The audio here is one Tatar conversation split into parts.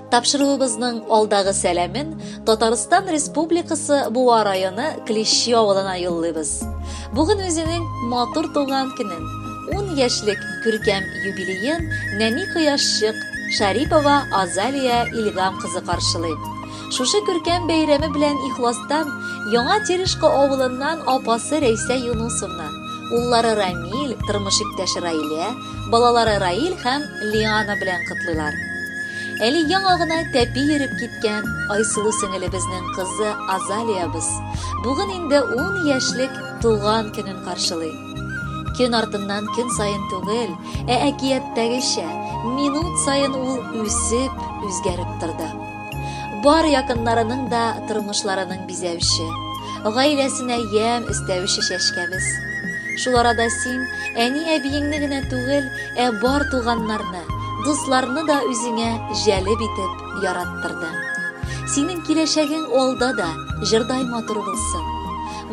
Тапшыруыбызның алдагы сәламен Татарстан Республикасы Буа районы Клещи авылына юллыйбыз. Бүген үзенең матур туган көнен, 10 яшьлек күркәм юбилеен нәни кояшчык Шарипова Азалия Илгам кызы каршылый. Шушы күркәм бәйрәме белән ихластан Яңа Терешка авылыннан апасы Рәйсә Юнусовна, уллары Рамил, тормыш иптәше Раилә, балалары Раил һәм Лиана белән котлыйлар. Әле яңа гына тәпи йөреп киткән Айсылу сеңелебезнең кызы Азалиябыз бүген инде 10 яшьлек туган көнен каршылый. Көн артыннан көн саен түгел, ә әкияттәгечә, минут саен ул үсеп, үзгәреп торды. Бар якыннарының да тормышларының бизәүче, гаиләсенә ямь өстәүче чәчкәбез. Шул арада син әни-әбиеңне генә түгел, ә бар туганнарны, дусларны да үзеңә җәлеп итеп яраттырдың. Синең киләчәгең алда да җырдай матур булсын.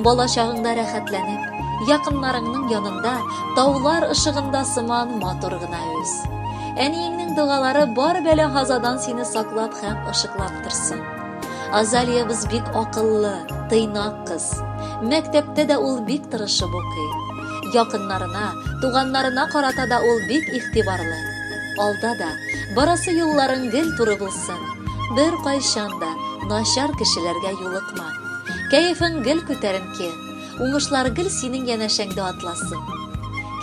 Бала чагыңда рәхәтләнеп, якыннарыңның янында, таулар ышыгында сыман матур гына үс. Әниеңнең догалары бар бәла-казадан сине саклап һәм ышыклап торсын. Азалиябыз бик акыллы, тыйнак кыз. Мәктәптә дә ул бик тырышып укый. Якыннарына, туганнарына карата да ул бик игътибарлы. Алда да барасы юлларың гел туры булсын. Беркайчан да начар кешеләргә юлыкма. Кәефең гел күтәренке, уңышлар гел синең янәшәңдә атласын.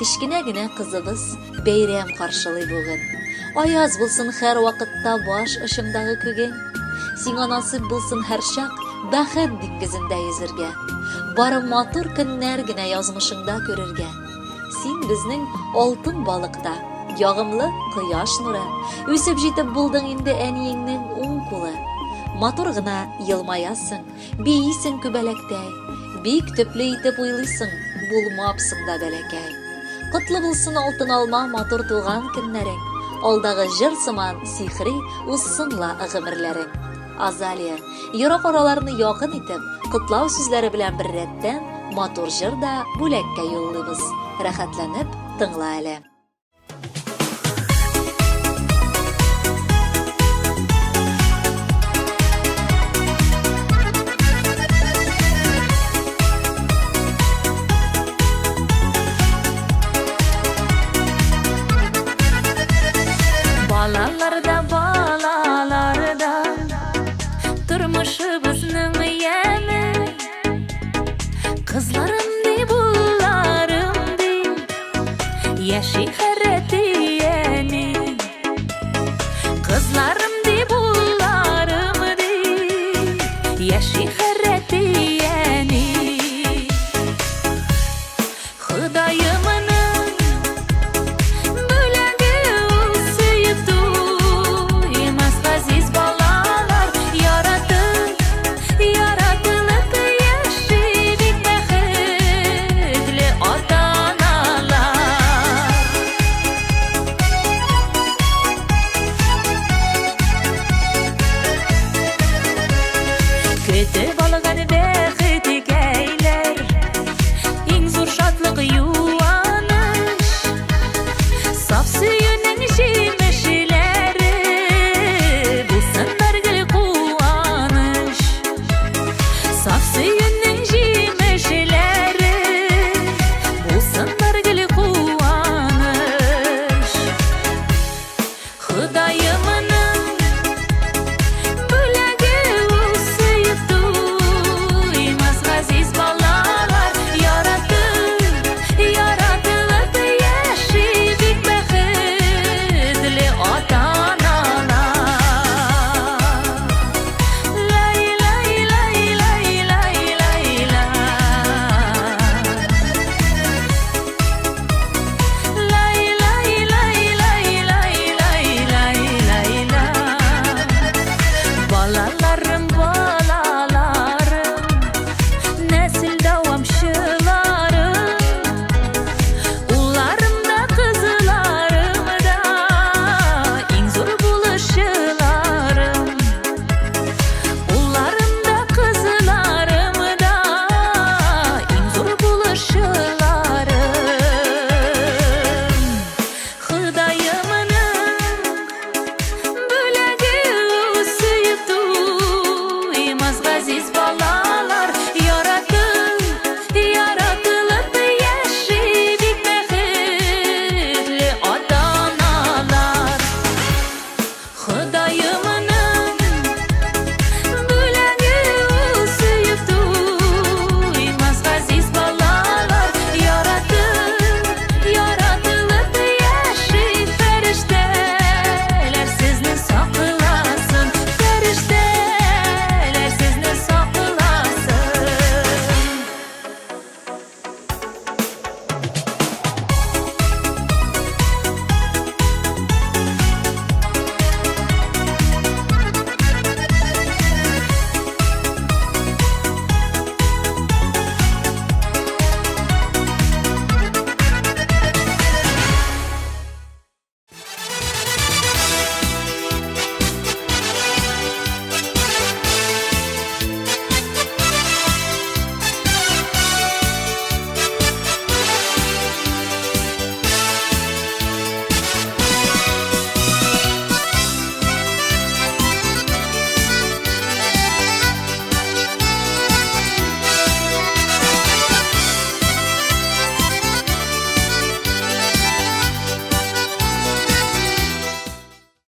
Кечкенә генә кызыбыз бәйрәм каршылый бүген. Аяз булсын һәрвакытта баш очыңдагы күгең. Сиңа насыйп булсын һәрчак бәхет диңгезендә йөзергә. Бары матур көннәр генә язмышыңда күрергә. Син безнең алтын балыкта, ягымлы кояш нуры. Үсеп җитеп булдың инде әниеңнең уң кулы. Матур гына елмаясың, Биисең күбәләктәй, Бик төпле итеп уйлыйсың, Булмапсың да бәләкәй. Котлы булсын алтын алма матур туган көннәрең, Алдагы җыр сыман сихри узсын ла гомерләрең. Азалия, ерак араларны якын итеп, котлау сүзләре белән беррәттән матур җыр да бүләккә юллыйбыз. Рәхәтләнеп тыңла әле. Балалар да.